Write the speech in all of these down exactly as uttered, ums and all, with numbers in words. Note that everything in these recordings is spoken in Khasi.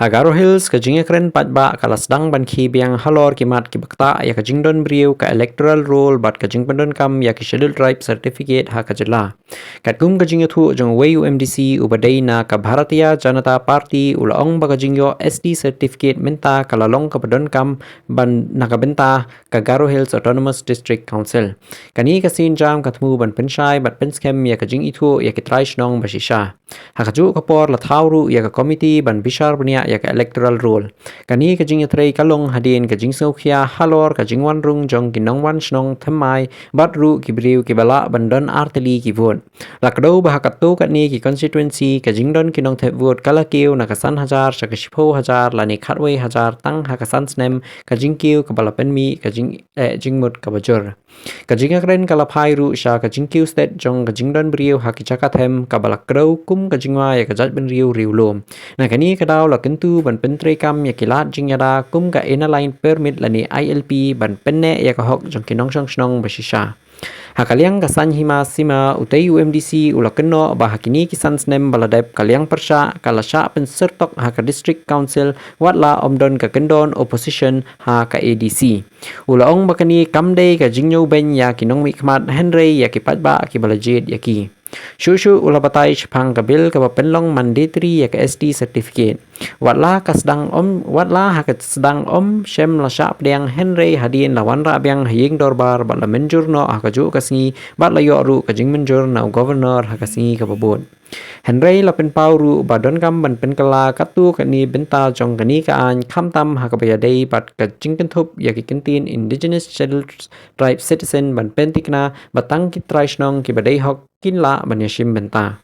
Ha Garo Hills, ka jingïakren paidbah ka la sdang ban khie biang halor ki mat kiba ktah ïa ka jingdon briew ka electoral roll bad ka jingpyndonkam ïa ki Scheduled Tribe certificate ha ka jylla. Katkum ka jingïathuh jong uwei u M D C uba dei na ka Bharatiya Janata Party, u la ong ba ka jingïoh S T certificate mynta ka la long kaba donkam ban na ka bynta ka Garo Hills Autonomous District Council. Kane ka sienjam ka thmu ban pynshai bad pynskhem ïa ka jingithuh ïa ki trai shnong ba shisha. Ha kajuh ka por la thaw ruh ïa ka komiti ban bishar bniah ïa ka electoral roll. Kane ka jingïatrei ka long hadien ka jingsngewkhia halor ka jingwan rung jong ki nongwan shnong thymmai bad ruh ki briew kiba lah ban don artylli ki vote. La kdew ba ha katto katne ki constituency ka jingdon ki nongthep vote ka la kiew na ka san hajar sha ka shiphew hajar lane khatwei hajar tang ha ka san snem, ka jingkiew kaba la pynmih ka jing, eh, jingmut kaba jur. Ka jingïakren ka la phai ruh sha ka jingkiew stet jong ka jingdon briew ha ki jaka them kaba la kdew kum ka jingwa ïa ka jaitbynriew riewlum. Na kane ka daw la kyntu ban pyntreikam ïa ki lad jingïada kum ka Inner Line Permit lane I L P ban pynneh ïa ka hok jong ki nongshong shnong ba shisha. Ha ka liang ka Saiñ Hima Sima, utei u M D C u la kynnoh ba ha kine ki san snem ba la dep ka liang pyrshah ka la shah pynsyrtok ha ka District Council wat la ym don ka kyndon opposition ha ka A D C. U la ong ba kane kam dei ka jingñiewbeiñ ïa ki nongmihkhmat hynrei ïa ki paidbah kiba la jied ïa ki. Shuh shuh u la batai shaphang ka bill kaba pynlong mandatory ïa ka S T certificate. Wat la ka sdang ym, wat la ha ka sdang ym shym la shah pdiang hynrei hadien la wanrah biang ha ïing dorbar bad la mynjur noh ha kajuh ka sngi bad la ïoh ruh ka jingmynjur na u governor ha ka sngi kaba bud. Hynrei la pynpaw ruh ba donkam ban pynkylla katto katne bynta jong kane ka aiñ khamtam ha kaba ïadei bad ka jingkynthup ïa ki kyntien Indigenous Scheduled Tribe citizen ban pynthikna ba tang ki trai shnong kiba dei hok kin lah ban ïashim bynta.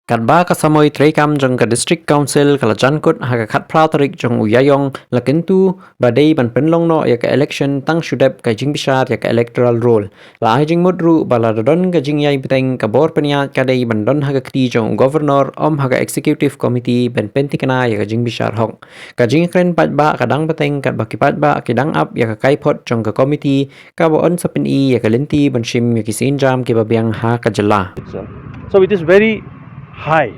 Katba ka samoi treikam jong ka District Council ka la jan kut ha ka khatphra tarik jong u Ïaïong, la kyntu ba dei ban pynlong noh ïa ka election tang shu dep ka jingbishar ïa ka electoral roll. La ai jingmut ruh ba lada don ka jingïai bteng, ka bor pynïaid ka dei ban don ha ka kti jong u Governor, ym ha ka Executive Committee ban pynthikna ïa ka jingbishar hok. Ka jingkren paidbah ka dang bteng katba ki paidbah ki dang ap ïa ka kaiphod jong ka komiti kaba yn sa pyni ïa ka lynti ban shim ïa ki sienjam kiba biang ha ka jylla. So it is very high.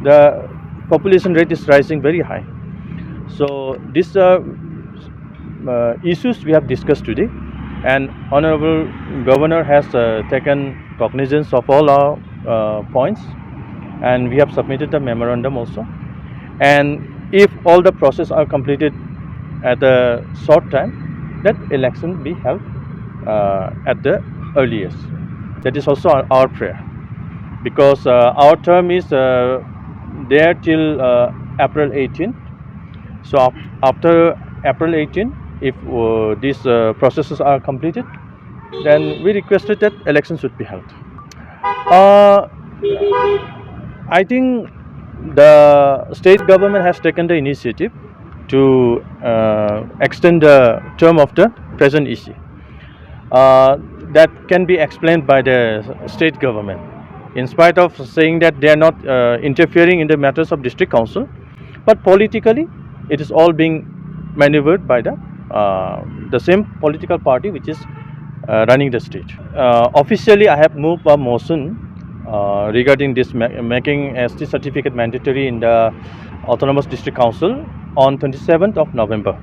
The population rate is rising very high. So these are uh, issues we have discussed today, and Honorable Governor has uh, taken cognizance of all our uh, points, and we have submitted the memorandum also. And if all the process are completed at a short time, that election be held uh, at the earliest. That is also our, our prayer, because uh, our term is uh, there till uh, April eighteenth. So af- after April eighteen, if uh, these uh, processes are completed, then we requested that election should be held. Uh, I think the state government has taken the initiative to uh, extend the term of the present E C. Uh, that can be explained by the state government. In spite of saying that they are not uh, interfering in the matters of district council, but politically, it is all being maneuvered by the uh, the same political party which is uh, running the state. Uh, officially, I have moved a motion uh, regarding this ma- making S T certificate mandatory in the Autonomous District Council on twenty-seventh of November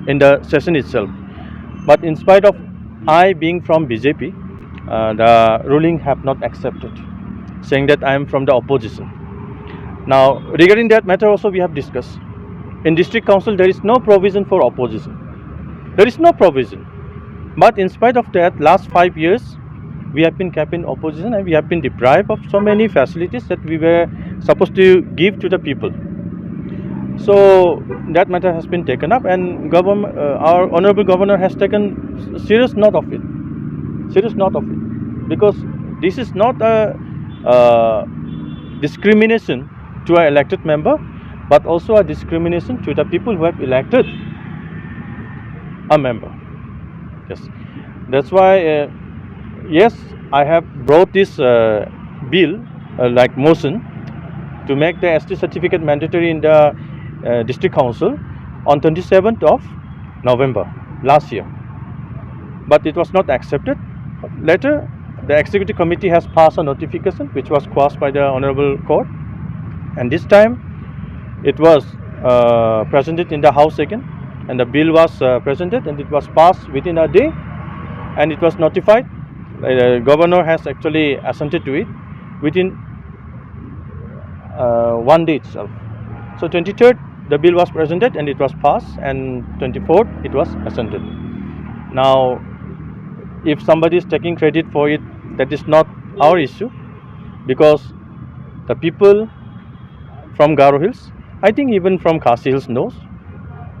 in the session itself. But in spite of I being from B J P, uh, the ruling have not accepted, saying that I am from the opposition. Now, regarding that matter also we have discussed. In district council, there is no provision for opposition. There is no provision. But in spite of that, last five years, we have been kept in opposition and we have been deprived of so many facilities that we were supposed to give to the people. So that matter has been taken up, and government, uh, our honorable governor has taken serious note of it. Serious note of it, because this is not a uh, discrimination to an elected member, but also a discrimination to the people who have elected a member. Yes, that's why. Uh, yes, I have brought this uh, bill, uh, like motion, to make the S T certificate mandatory in the uh, district council on twenty-seventh of November last year, but it was not accepted. Later, the executive committee has passed a notification which was quashed by the honorable court, and this time it was uh, presented in the House again, and the bill was uh, presented and it was passed within a day, and it was notified. The governor has actually assented to it within uh, one day itself. So twenty-third, the bill was presented and it was passed, and twenty-fourth, it was assented. Now, if somebody is taking credit for it, that is not our issue, because the people from Garo Hills, I think even from Khasi Hills knows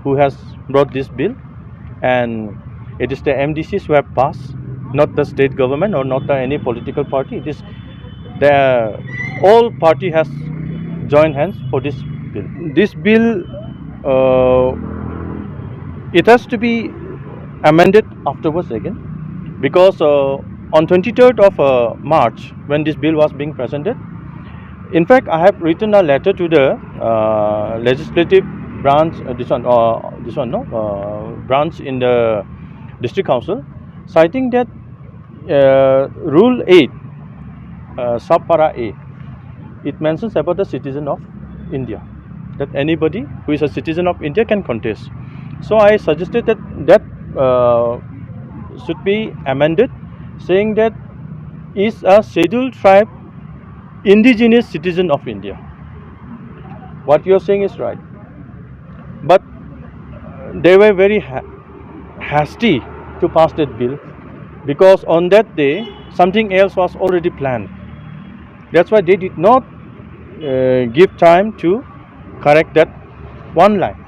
who has brought this bill, and it is the M D Cs who have passed, not the state government or not the any political party. It is the all party has joined hands for this bill. This bill, uh, it has to be amended afterwards again, because uh, on twenty-third of uh, March, when this bill was being presented, in fact, I have written a letter to the uh, legislative branch, uh, this one, uh, this one, no, uh, branch in the district council, citing that uh, Rule eight, uh, subpara A, it mentions about the citizen of India, that anybody who is a citizen of India can contest. So I suggested that that uh, should be amended, saying that is a scheduled tribe indigenous citizen of India. What you are saying is right, but they were very ha- hasty to pass that bill, because on that day something else was already planned. That's why they did not uh, give time to correct that one line,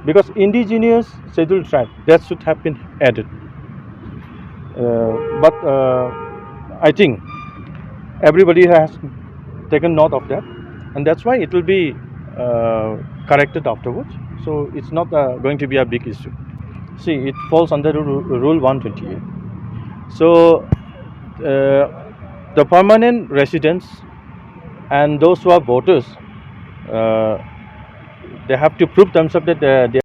because indigenous scheduled tribe, that should have been added. Uh, but uh, I think everybody has taken note of that, and that's why it will be uh, corrected afterwards. So it's not uh, going to be a big issue. See, it falls under ru- Rule one twenty-eight. So uh, the permanent residents and those who are voters, uh, they have to prove themselves that uh, they